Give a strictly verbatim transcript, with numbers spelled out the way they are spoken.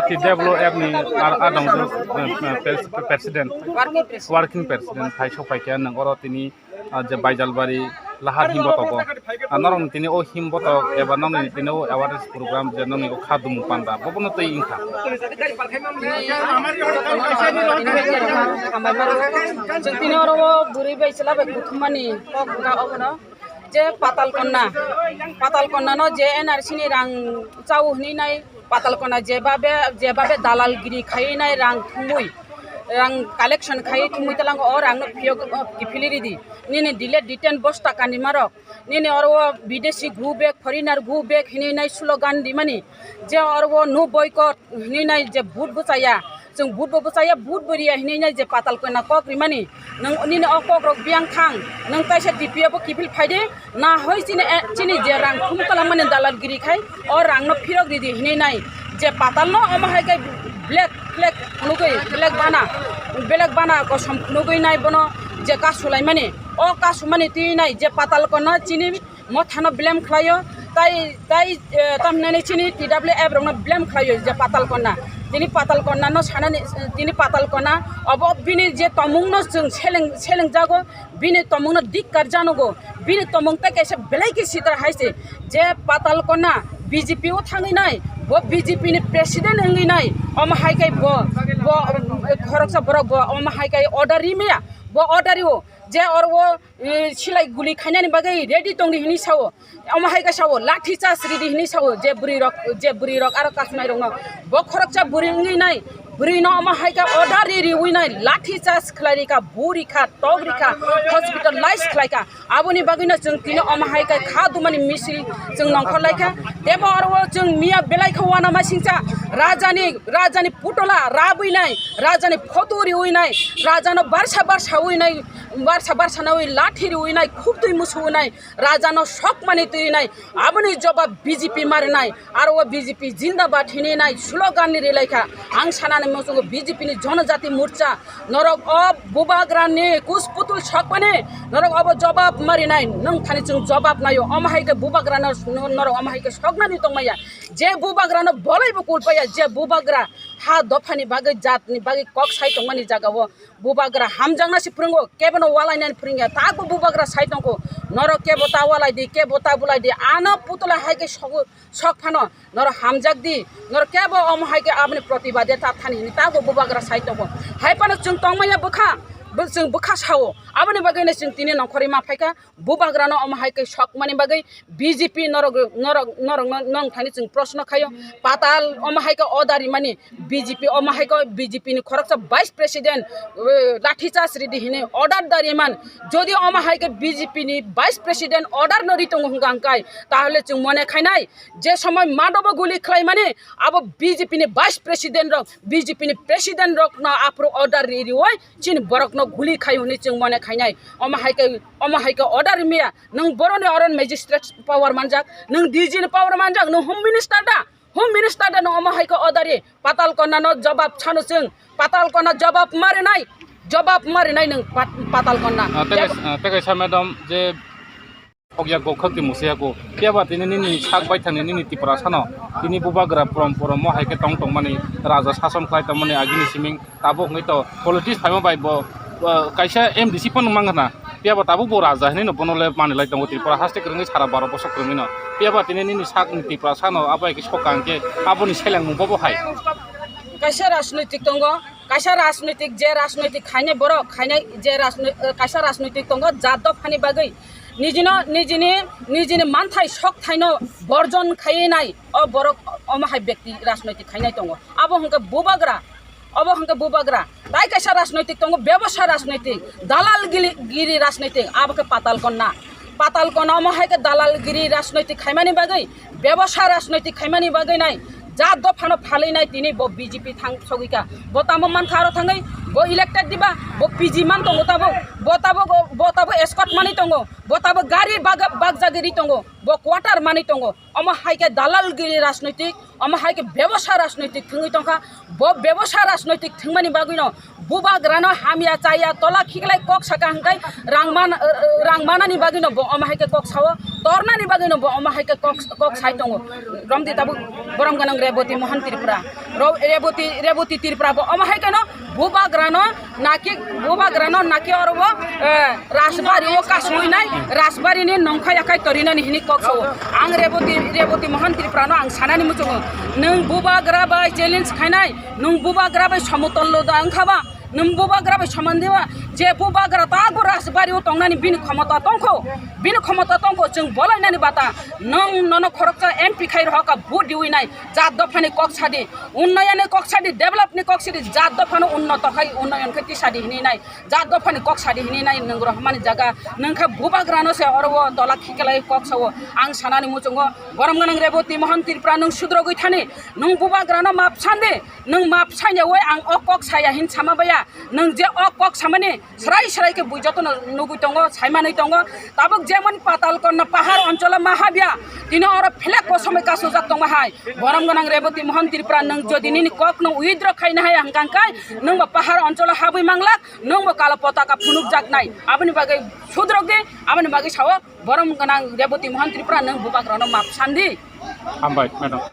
T W F ni ar, ar dong, eh, eh, pres-, president, working president. Working president hai sok pai khe nang oro tini, ah, je Baijalbari lahar himbo togo. Ah, norok ni tini o himbo tok eba norok ni tini o awareness program je norok ni o kha dumu panda bo bono tei wngkha. Chwng tini oro o bwrwi bai chwla bai kuthumani kok wngkha obono. Je Patal Konna, Patal Konna no je N R C ni rang chao hinwi nai, Patal Konna jebabe, jebabe dalalgiri khaiwi nai rang thumui, rang collection khaiwi thumui talango o rang no phiyok, o kiphilwi ridi. Nini dile diten bosta kanima rok, nini oro o bidesi go back, foreigner go back hinwi nai slogan rimani, je oro o no boycott hinwi nai je vote bo chaya, chwng vote bo bwchaya, vote bo riya hinwi nai je Patal Konna kok rimani, nwng nini o kok rok biyang thang, nwng kaisa T P F o kiphil phaidi, na hoi chini, eh, chini je rang khum kalamani dalalgiri khai, o rang no phirok ridi hinwi nai je Patal no omo hai khe black flag phunugwi, black bana, black bana kosom phunugwi nai bono je kasulaimani, o kasumani twi nai je Patal Konna chini mothano blame khlaio, tai, tai, eh, tamhinani chini T W F rokno blame khlaio je Patal Konna. Tini Patal Konna no sanani, tini Patal Konna obo bini je tomung no chwng seleng, seleng jago, bini tomung no dikkar janogo, bini tomung tai kaisa belai khe sitra hai se je Patal Konna B J P o thangwi nai, bo B J P ni president wngwi nai, omo hai kai bo, bo, eh, khoroksa borok bo omo hai kai order rimaya, bo order rio je oro o eh, silai guli khainani bagwi ready tongdi hinwi sao. Omo hai khe sao, lathi charge ridi hinwi sao, je bwrwi rok, je bwrwi rok aro kasumai rokno. Bo khoroksa bwrwi wngwi nai, bwrwi no omo hai khe order ri riwi nai, lathi charge khlai rikha, bu rikha, tok rikha, hospitalize khlaikha. Aboni bagwino chwng tini omo hai khe kha dumani misil chwng nongkhor laikha. Tebo oro o chwng miya belai khe uanama singcha, rajani, rajani putola rabwi nai, rajani photo riwi nai, rajano barsa barsa wi nai, barsa barsa nawi lathi riwi nai, khubtwi musuwi nai, rajano sokmani twi nai, aboni jobab B J P marinai, aro o B J P jindabad hinwi nai slogan ni rilaikha. Ang sanani muchungo B J P ni Jonojati Morcha, norok o bubagrani kus putul sokmani, norok obo jobab marinai, nwng thani chwng jobab naio, omo hai khe bubagrano norok omo hai khe soknani tongmaya, je bubagrano bolaibo kulpaya, je bubagra ha dophani bagwi, jatni bagwi kok sai tongmani jagao, bubagra hamjakna se phwrwngo, kebono walainani phwrwngya, tabo bubagra sai tongkho, norok kebo ta walai di, kebo ta bulai di, ano putula hai khe sogo, sok phano, norok hamjak di, norok kebo omo hai khe aboni protibade ta thani hini tabo bubagra sai tongkho. Hai phano chwng tongmaya bwkha, bo-, chwng bwkha sao, aboni bagwino chwng tini nongkhorwi ma phaikha, bubagrano omo hai khe sokmani bagwi B J P norok, norok, norok no, nong thani chwng proshno khaio. Patal omo hai khe order rimani, B J P omo hai khe B J P ni khoroksa vice president, eh, lathi charge ridi hini order da riman. Jodi omo hai khe B J P ni vice president order no ri tongo hwnka hwnkhe, tahole chwng mone khainai je somoi madobo guli khlaimani abo B J P ni vice president rok, B J P ni president rok no aphuru order ri riwi chini borok no guli khai hwnwi chwng mone khainai. Omo hai khe, omo hai khe order rimya. Nwng boroni oron magistrate power manjak, nwng D G ni power manjak, nwng home minister da? Home minister da nwng omo hai khe order ri? Patal Konna no jobab sano chwng. Patal Konna jobab marinai, jobab marinai nwng Pat-, Patal Konna. Ah, tei kaisa, ah, tei kaisa madam je hokya go khakti musuya go. Phiya ba tini nini sak bai thani nini Tiprasa no. Tini bubagra prom prom mo hai khe tong tong mani raja sason khlai tong mani agini siming. Tabuk wngwi to politics phaima bai bo, ah, kaisa M D C phano mang khna. Phiya ba tabuk bo raja hinwi no bono le manwi lai tongo Tripura haste kwrwngwi sara baro bosok kwrwngwi no. Phiya ba tini nini sak ni Tiprasa no abo hai khe sok kang khe aboni seleng mung bo bo hai. Kaisa rajnoitik tongo, kaisa rajnoitik je rajnoitik khainai borok khainai je rajnoi-, eh, kaisa rajnoitik tongo jat dophani bagwi. Nijino, nijini, nijini manthai sok thaino borjon khaiwi nai o borok omo hai bekti rajnoitik khainai tongo. Abo hwnkhe bubagra. Obo hwnkhe bubagra. Tai kaisa rajnoitik tongo, bebosa rajnoitik, dalal gili-, giri rajnoitik, abo khe Patal Konna. Patal Konna omo hai khe dalal giri rajnoitik khaimani bagwi, bebosa rajnoitik khaimani bagwi nai, jat dophano phalwi nai tini bo B J P thang sogwi kha. Bo tamo mankha aro thangwi Bo elected diba, bo P G man tongo tabuk, bo tabuk, bo tabuk escort manwi tongo, bo tabuk gari bag, bag jagiri tongo, bo quarter manwi tongo. Omo hai khe dalalgiri rajnoitik, omo hai khe bebosa rajnoitik thwngwi tongkha. Bo bebosa rajnoitik thwngmani bagwino bubagrano hamya chaya tola khiklai kok saka hwnkhe rang man, rang manani bagwino bo omo hai khe kok sao, tornani bagwino bo omo hai khe kok, kok sai tongo. Romdi tabuk borom gwnang Reboti Mohan Tripura. Ro-, Reboti, Reboti Tripura bo omo hai kheno bubagrano naki, bubagrano naki oro bo, eh, Rajbari o kasui nai, Rajbari ni nongkhai akhai torinani hini kok sao. Ang Reboti, Reboti Mohan Tripura no ang sanani muchungo. Nwng bubagra bai challenge khainai, nwng bubagra bai somotol lo da wngkha ba, nwng bubagra bai soman diba, je bubagra ta bo Rajbari o tongnani bini khomota tongkho, bini khomota tongkho, chwng bolainani bata, nwng nono khoroksa M P khai rohaka vote diwi nai, jat dophani kok sadi, unnayani kok sadi, develop ni kok sadi, jat dophano unnoto khai, unnayan khai tisadi hini nai, jat dophani kok sadi hini nai, nwng rohmani jaga, nwng khe bubagrano se oro o tola khiklai kok sao, ang sanani muchungo, borom gwnang Reboti Mohan Tripura nwng sudrogwi thani, nwng bubagrano map sandi, nwng map sanya oi ang o kok saya hin sama baya, nwng je o kok samani, Srai srai khe bui jotono nugui tongo, saimanwi tongo. Tabuk jemon Patalkonna pahar oncholo Mahabya, tini oro phelek kosom bai kasujak tongma hai. Borom gwnang Reboti Mohan Tripura, nwng jodi nini kokno withdraw khaina hai hwnkha khe, nwng bo pahar oncholo habwi manglak, nwng bo kalo potaka phunukjaknai. Aboni bagwi sudrok di, aboni bagwi sao borom gwnang Reboti Mohan Tripura, nwng bubagrano map sandi. Hambai, madam.